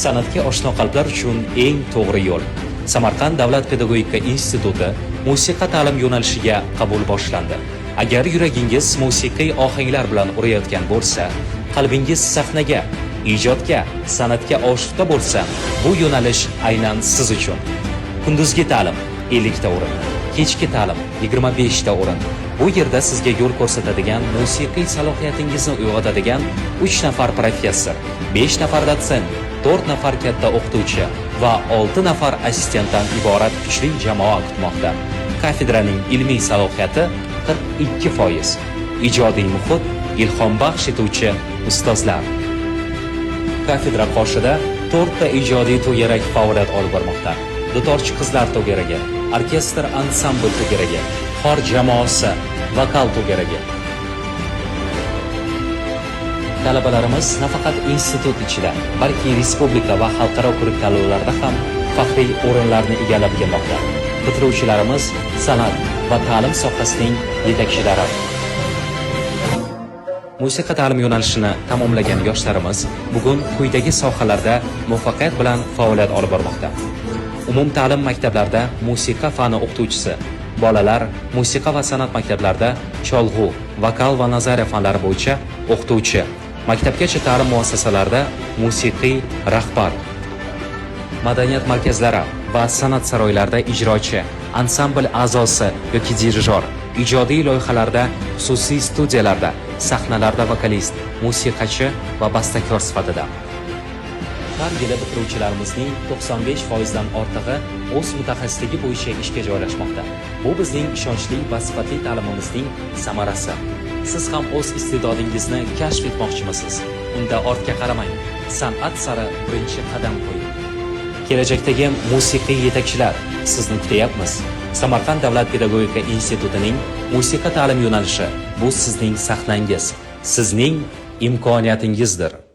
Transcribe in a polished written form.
San'atga oshno qalblar uchun eng to'g'ri yo'l. Samarqand davlat pedagogika instituti musiqa ta'lim yo'nalishiga qabul boshlandi. Agar yuragingiz musiqiy ohanglar bilan urayotgan bo'lsa, qalbingiz sahnaga, ijodga, san'atga oshufta bo'lsa, bu yo'nalish aynan siz uchun. Kunduzgi ta'lim 50 ta o'rin, kechki ta'lim 25 ta o'rin. Bu yerda sizga yo'l ko'rsatadigan, musiqiy salohiyatingizni uyg'otadigan 3 nafar professor, 5 nafar dotsent, 4 nafar katta o'qituvchi va 6 nafar assistentdan iborat kuchli jamoa kutmoqda. Kafedraning ilmiy salohiyati 42%. Ijodiy muhit, ilhom baxsh etuvchi ustozlar. Kafedra qoshida to'rtta ijodiy to'garak faoliyat olib bormoqda. Dutorchi qizlar to'garagi, orkestr ansambl to'garagi, xor jamoasi, vokal to'garagi. Talabalarimiz nafaqat institut ichida, balki respublika va xalqaro ko'rik tanlovlarda ham faxriy o'rinlarni egallab kelmoqda. Bitiruvchilarimiz san'at va ta'lim sohasining yetakchilari. Musiqa ta'lim yo'nalishini tamomlagan yoshlarimiz bugun quyidagi sohalarda muvaffaqiyat bilan faoliyat olib bormoqda. Umumta'lim maktablarida musiqa fani o'qituvchisi, bolalar musiqa va san'at maktablarida cholg'u, vokal va nazariya fanlari bo'yicha o'qituvchi, maktabgacha ta'lim muassasalarida musiqiy rahbar, madaniyat markazlari va san'at saroylarida ijrochi, ansambl a'zosi yoki dirijor, ijodiy loyihalarda, xususiy studiyalarda, sahnalarda vokalist, musiqachi va bastakor sifatida. Har yili bitiruvchilarimizning 95% dan ortig'i o'z mutaxassisligi bo'yicha ishga joylashmoqda. Bu bizning ishonchli va sifatli ta'limimizning samarasi. Siz ham o'z iste'dodingizni kashf etmoqchimisiz? Unda ortga qaramang. San'at sari birinchi qadam qo'ying. Kelajakdagi musiqiy yetakchilar, sizni kutyapmiz. Samarqand davlat pedagogika institutining musiqa ta'lim yo'nalishi bu sizning sahnangiz, sizning imkoniyatingizdir.